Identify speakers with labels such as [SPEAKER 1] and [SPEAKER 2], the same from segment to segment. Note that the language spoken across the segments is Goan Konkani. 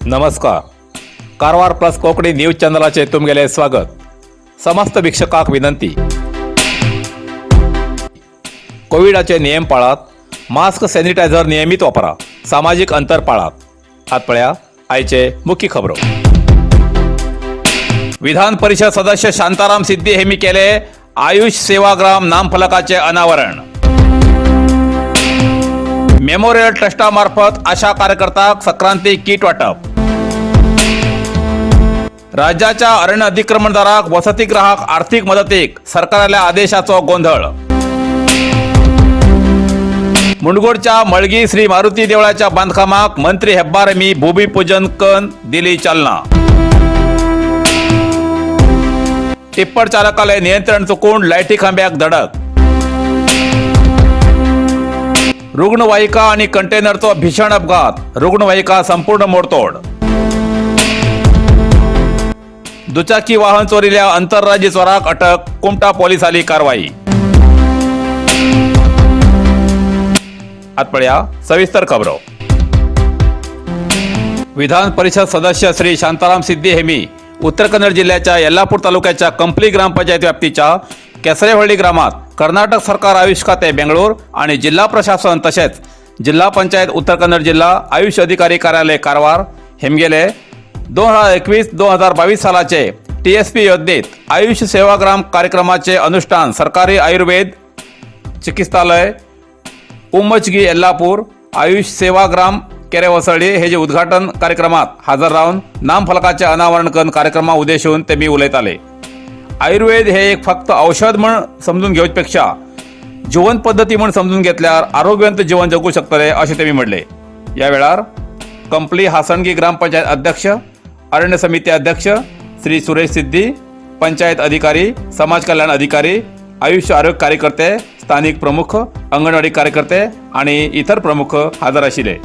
[SPEAKER 1] नमस्कार, कारवार प्लस कोंकणी न्यूज चॅनलाचे तुमगेले स्वागत. समस्त वीक्षकांक विनंती, कोविडाचे नियम पाळात. मास्क, सॅनिटायझर नियमित वापरा. सामाजिक अंतर पाळात. आत पळया आयचे मुख्य खबरो. विधान परिषद सदस्य शांताराम सिद्धी हेमी केले आयुष सेवाग्राम नामफलकाचे अनावरण. मेमोरियल ट्रस्टामार्फत आशा कार्यकर्त्याक संक्रांती किट वाटप. राज्याच्या अरण्य अतिक्रमणदाराक वसतिगृहाक आर्थिक मदतीक सरकाराल्या आदेशाचो गोंधळ. मुंडगोडच्या मळगी श्री मारुती देवळाच्या बांधकामाक मंत्री हेब्बार मी भूमिपूजन कन दिली चालना. टिप्पर चालकाले नियंत्रण चुकून लायटी खांब्याक धडक. रुग्णवाहिका आणि कंटेनरचो भीषण अपघात. रुग्णवाहिका संपूर्ण मोडतोड. दुचाकी वाहन चोरील्या आंतरराज्य चोराक अटक. कुमठा पोलिसांनी कारवाई. आत पळया सविस्तर खबरो. विधान परिषद सदस्य श्री शांताराम सिद्धी हेमी उत्तर कन्नड जिल्ह्याच्या येल्लापूर तालुक्याच्या कंपली ग्रामपंचायत व्याप्तीच्या केसरेहळ्ळी ग्रामात कर्नाटक सरकार आयुष खाते बेंगळूर आणि जिल्हा प्रशासन तसेच जिल्हा पंचायत उत्तर कन्नड जिल्हा आयुष अधिकारी कार्यालय कारवार हेमगेले 2021 2022 सालाचे टीएसपी योजनेत आयुष सेवाग्राम कार्यक्रमाचे अनुष्ठान सरकारी आयुर्वेद चिकित्सालय उम्मचगी येल्लापूर आयुष सेवाग्राम केरेवसळी हे जे उद्घाटन कार्यक्रमात हजर राहून नामफलकाचे अनावरण करून कार्यक्रमा उद्देशून ते मी उलयताले. आयुर्वेद हे एक फक्त औषध म्हण समजून घेवपेक्षा जीवन पद्दती म्हण समजून घेतल्यार आरोग्यवंत जीवन जगू शकतले अशें तेमी म्हणले. या वेळार कंपली हासणगी ग्रामपंचायत अध्यक्ष, अरण्य समिती अध्यक्ष श्री सुरेश सिद्धी, पंचायत अधिकारी, समाज कल्याण अधिकारी, आयुष्य आरोग्य कार्यकर्ते, स्थानिक प्रमुख, अंगणवाडी कार्यकर्ते आणि इतर प्रमुख हजर आशिल्ले.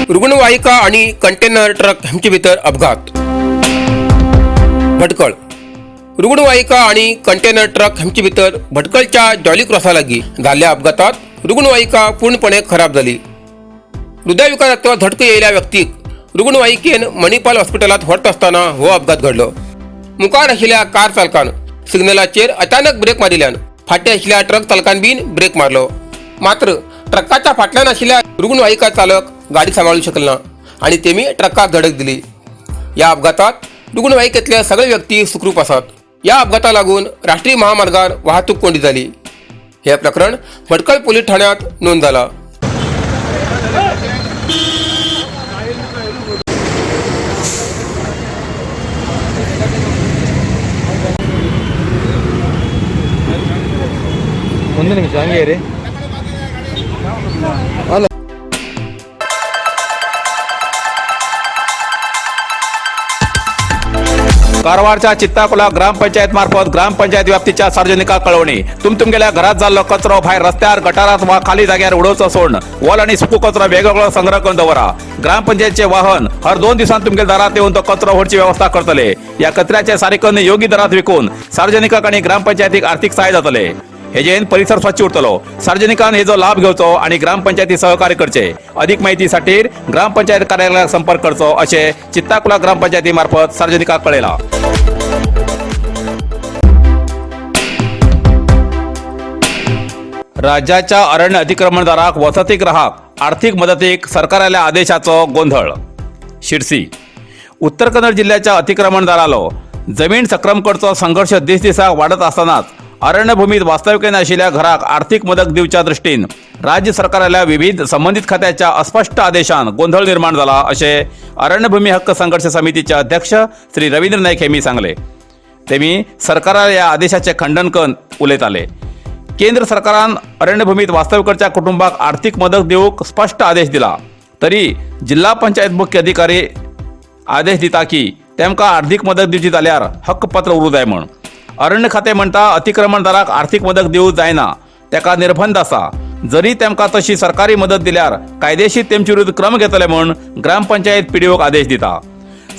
[SPEAKER 2] रुग्णवाहिका आणि कंटेनर ट्रक हांचे भितर अपघात. भटकळ. रुग्णवाहिका आणि कंटेनर ट्रक हांचे भितर भटकळच्या जॉली क्रॉसा लागीं जाल्ल्या अपघातात रुग्णवाहिका पूर्णपणे खराब जाली. हृदयविकाराचो झटको येयल्या व्यक्तीक रुग्णवाहिकेन मणिपाल हॉस्पिटलांत व्हरता आसतना हो अपघात घडलो. मुखार आशिल्ल्या कार चालकान सिग्नलाचेर अचानक ब्रेक मारिल्ल्यान फाटीं आशिल्ल्या ट्रक चालकान बीन ब्रेक मारलो. मात्र ट्रकाच्या फाटल्यान आशिल्ल्या रुग्णवाहिका चालक गाडी सांबाळूंक शकलो ना आनी तेमी ट्रकाक धडक दिली. या अपघातात रुग्णवाहिकेतले सगळे व्यक्ती सुखरूप आसात. या अपघाता लागून राष्ट्रीय महामार्गार वाहतूक कोंडी जाली. हे प्रकरण भटकळ पोलीस ठाण्यात नोंद जाला.
[SPEAKER 3] ಒಂದು ನಿಮಿಷ ಹಂಗೆ ಇರಿ. ಅಲ್ಲ.
[SPEAKER 1] कारवारच्या चित्ताकुला ग्रामपंचायत मार्फत ग्रामपंचायत व्याप्तीच्या सार्वजनिका कळवणी. तुमगेल्या घरात जाल्लो कचरो भायर रस्त्यार, गटारात वा खाली जाग्यार उडोवचो सोडून वल आणि सुको कचरो वेगवेगळो संग्रह करून दवरा. ग्रामपंचायतचे वाहन हर 2 दिवसांत तुमगेल्या दारात येऊन तो कचरो व्हरची व्यवस्था करतले. या कचऱ्याचे सारीकरण योग्य दरात विकून सार्वजनिकांक आणि ग्रामपंचायतीक आर्थिक सहाय्य जातले. हेजेन परिसर स्वच्छ उरतलो. सार्वजनिकान हेजो लाभ घेवचो आणि ग्रामपंचायती सहकार्य करचे. अधिक माहितीसाठी ग्रामपंचायत कार्यालयाक संपर्क करचो असे चित्ताकुला ग्रामपंचायती मार्फत सार्वजनिकाक कळयला. राज्याच्या अरण्य अतिक्रमणदाराक वसतिगृहाक आर्थिक मदतीक सरकाराल्या आदेशाचो गोंधळ. शिरसी. उत्तर कन्नड जिल्ह्याच्या अतिक्रमणदारालो जमीन सक्रम करचो संघर्ष दीस दिसाक वाडत आसतनाच अरण्यभूमीत वास्तव्य आशिल्ल्या घराक आर्थिक मदत दिवच्या दृष्टीन राज्य सरकाराल्या विविध संबंधित खात्याच्या अस्पष्ट आदेशान गोंधळ निर्माण झाला असे अरण्यभूमी हक्क संघर्ष समितीचे अध्यक्ष श्री रवींद्र नाईक हेमी सांगले. तेमी सरकाराल्या या आदेशाचे खंडन करून उलयताले. केंद्र सरकारान अरण्यभूमीत वास्तव्य करच्या कुटुंबाक आर्थिक मदत दिवंक स्पष्ट आदेश दिला तरी जिल्हा पंचायत मुख्य अधिकारी आदेश दिता की तेमकां आर्थिक मदत दिवची जाल्यार हक्कपत्र उरूं जाय म्हण. अरण्य खातें म्हणटा अतिक्रमणदाराक आर्थिक मदत दिवंक जायना, तेका निर्बंध आसा. जरी तेमकां तशी सरकारी मदत दिल्यार कायदेशीर तेमचे विरुद्ध क्रम घेतले म्हूण ग्रामपंचायत पीडीओक आदेश दिता.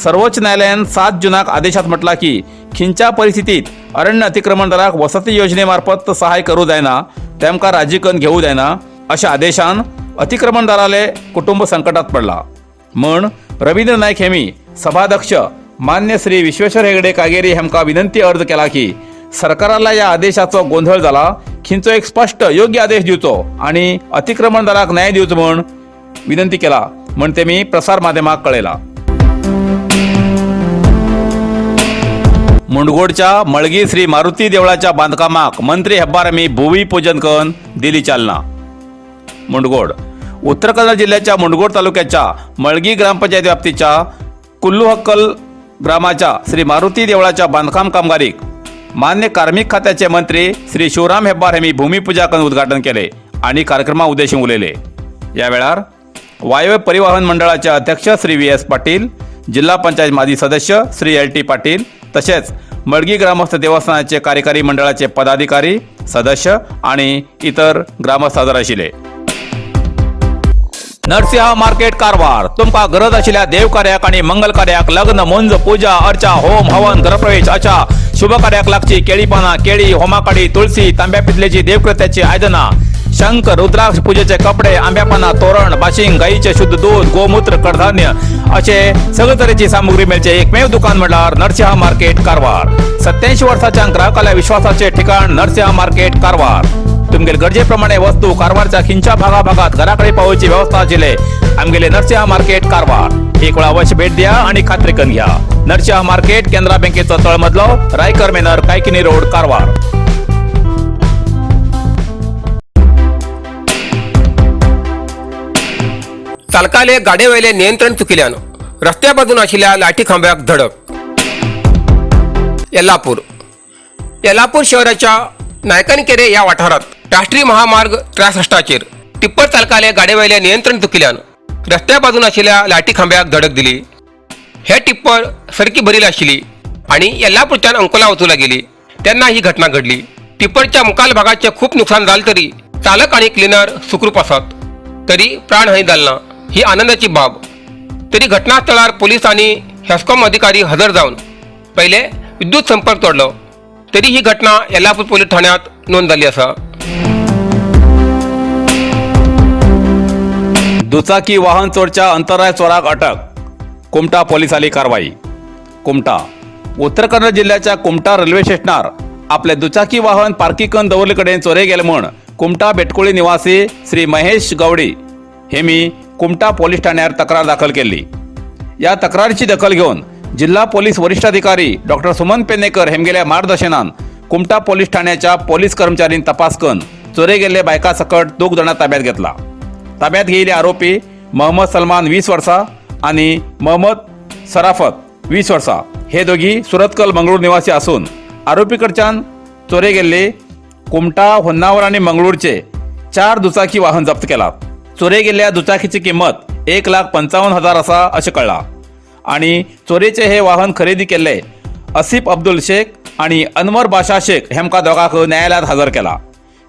[SPEAKER 1] सर्वोच्च न्यायालयान 7 जुनाक आदेशात म्हटला की खंयच्या परिस्थितीत अरण्य अतिक्रमणदाराक वसती योजने मार्फत सहाय करूं जायना, तेमकां राजीकन घेवूं जायना. अशा आदेशान अतिक्रमणदाराले कुटुंब संकटात पडला म्हण रवींद्र नायक हेमी सभाध्यक्ष मान्य श्री विश्वेश्वर हेगडे कागेरी हेमका विनंती अर्ज केला की सरकाराला या आदेशाचो गोंधळ जाला, खिंचो एक स्पष्ट योग्य आदेश दिवचो आणि अतिक्रमणदाराक न्याय दिवचो म्हण विनंती केला म्हण ते मी प्रसार माध्यमाक कळयला. मुंडगोडच्या मळगी श्री मारुती देवळाच्या बांधकामाक मंत्री हेब्बार आमी भूमिपूजन करून दिली चालना. मुंडगोड उत्तर कन्नड जिल्ह्याच्या मुंडगोड तालुक्याच्या मळगी ग्रामपंचायत व्याप्तीच्या कुल्लुहक्कल ग्रामाच्या श्री मारुती देवळाच्या बांधकाम कामगारीक मान्य कार्मिक खात्याचे मंत्री श्री शिवराम हेब्बार यांनी भूमिपूजा करून उद्घाटन केले आणि कार्यक्रमा उद्देशून उलयले. या वेळार वायव्य परिवहन मंडळाचे अध्यक्ष श्री व्ही एस पाटील, जिल्हा पंचायत माजी सदस्य श्री एल टी पाटील, तसेच मळगी ग्रामस्थ देवस्थानाचे कार्यकारी मंडळाचे पदाधिकारी, सदस्य आणि इतर ग्रामस्थ हजर आशिल्ले. नरसिंह मार्केट कारवार. तुमका गरज आशिल्ल्या देवकार्याक आणि मंगल कार्याक, लग्न, मुंज, पूजा अर्चा, होम हवन, गृहप्रवेश अशा शुभ कार्याक लागची केळी पाना, केळी, होमाकाडी, तुळशी, तांब्या पितलेची देवकृत्याची आयदना, शंख, रुद्राक्ष, पूजेचे कपडे, आंब्या पाना, तोरण, बाशिंग, गाईचे शुद्ध दूध, गोमूत्र, कडधान्य असे सगळे तरेची सामुग्री मेळचे एकमेव दुकान म्हणल्यार नरसिंह मार्केट कारवार. 87 वर्साच्या ग्राहकाला विश्वासाचे ठिकाण नरसिंह मार्केट कारवार. तुमगेले गरजेप्रमाणे वस्तू कारवारच्या खिंच्या भागाभागात घराकडे पावोवची व्यवस्था आशिल्ले आमगेले नरसिंह मार्केट कारवार. एक वेळा अवश्य भेट द्या आणि खात्री करून घ्या. नरसिंह मार्केट, केनरा बँकेचो तळमजलो, रायकर मेनर, कायकिनी रोड, कारवार.
[SPEAKER 2] चालकाले गाडयेवयले नियंत्रण चुकिल्यान रस्त्या बाजून आशिल्ल्या लाठी खांब्याक धडक. येल्लापूर. येल्लापूर शहराच्या नायकनकेरे ह्या वाठारात राष्ट्रीय महामार्ग 63चेर टिप्पर चालकाले गाडयेवयले नियंत्रण चुकिल्यान रस्त्या बाजून आशिल्ल्या लाठी खांब्याक धडक दिली. हे टिप्पर सरकी भरील आशिल्ली आणि येल्लापूरच्यान अंकोला वचूं लागिल्ली तेन्ना ही घटना घडली. टिप्परच्या मुखाल भागाचे खूप नुकसान जालें तरी चालक आणि क्लिनर सुखरूप आसात, तरी प्राणहानी जाली ना ही आनंदाची बाब. तरी घटनास्थळार पोलीस आणि हेस्कॉम अधिकारी हजर जावन पहिले विद्युत संपर्क तोडलो. तरी ही घटना येल्लापूर पोलीस ठाण्यात नोंद जाल्ली आसा.
[SPEAKER 1] दुचाकी वाहन चोरच्या अंतराय चोराक अटक, कुमठा पोलिसांनी कारवाई. कुमठा. उत्तर कन्नड जिल्ह्याच्या कुमठा रेल्वे स्टेशनार आपले दुचाकी वाहन पार्किंग करून दवरले कडेन चोरये गेले म्हूण कुमठा बेटकुळी निवासी श्री महेश गवडी हेमी कुमठा पोलीस ठाण्यार तक्रार दाखल केल्ली. या तक्रारीची दखल घेवन जिल्हा पोलीस वरिष्ठ अधिकारी डॉक्टर सुमन पेन्नेकर हेमगेल्या मार्गदर्शनान कुमठा पोलीस ठाण्याच्या पोलीस कर्मचाऱ्यांनी तपास करून चोरये गेल्ले बायका सकट दोग जाणां ताब्यात घेतला. ताब्यात घेयिल्ले आरोपी मोहम्मद सलमान 20 वर्सां आनी मोहम्मद सराफत 20 वर्सां हे दोगी सुरतकल मंगळूर निवासी आसून आरोपी कडच्यान चोरये गेल्ले कुमठा, होन्नावर आनी मंगळूरचे 4 दुचाकी वाहन जप्त केला. चोरये गेल्ल्या दुचाकीची किंमत 1,55,000 आसा अशें कळ्ळां आनी चोरयेचे हे वाहन खरेदी केल्ले असिफ अब्दुल शेख आनी अनवर बाशा शेख हेमकां दोगांक न्यायालयात हजर केला.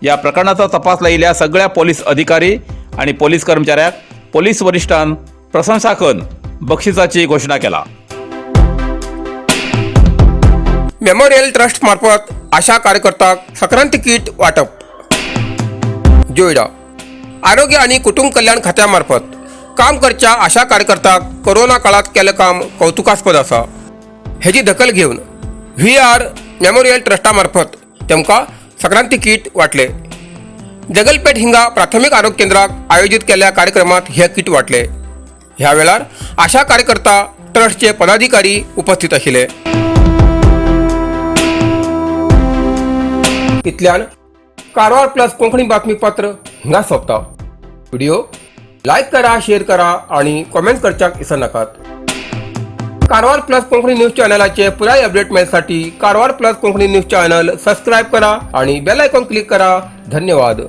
[SPEAKER 1] या प्रकरणाचो तपास लायिल्ल्या सगळ्या पोलीस अधिकारी आनी पोलीस कर्मचाऱ्याक पोलीस वरिश्ठान प्रशंसा करून बक्षिसाची घोशणा केला.
[SPEAKER 2] मेमोरियल ट्रस्ट मार्फत आशा कार्यकर्ताक सक्रांती किट वाटप. जोयडा. आरोग्य आणि कुटुंब कल्याण खात्यामार्फत काम करच्या आशा कार्यकर्ताक कोरोना काळात केलें काम कौतुकास्पद आसा. हेजी दखल घेवन व्ही आर मेमोरियल ट्रस्टा मार्फत तेमकां सक्रांती किट वाटले. जगलपेठ हिंगा प्राथमिक आरोग्य केंद्राक आयोजित केल्ल्या कार्यक्रमात हे किट वाटले. ह्या वेळार आशा कार्यकर्ता, ट्रस्टचे पदाधिकारी उपस्थित आशिल्ले. इतल्यान कारवार प्लस कोंकणी बातमीपत्र हिंगा सोंपता. व्हिडिओ लायक करा, शेअर करा आणि कॉमेंट करच्याक विसरनाकात. कारवार प्लस कोंकणी न्यूज चॅनलाचे पुराय update मेळसाठी Karwar plus Konkani news channel subscribe करा आणि बेल आयकॉन क्लिक करा. धन्यवाद.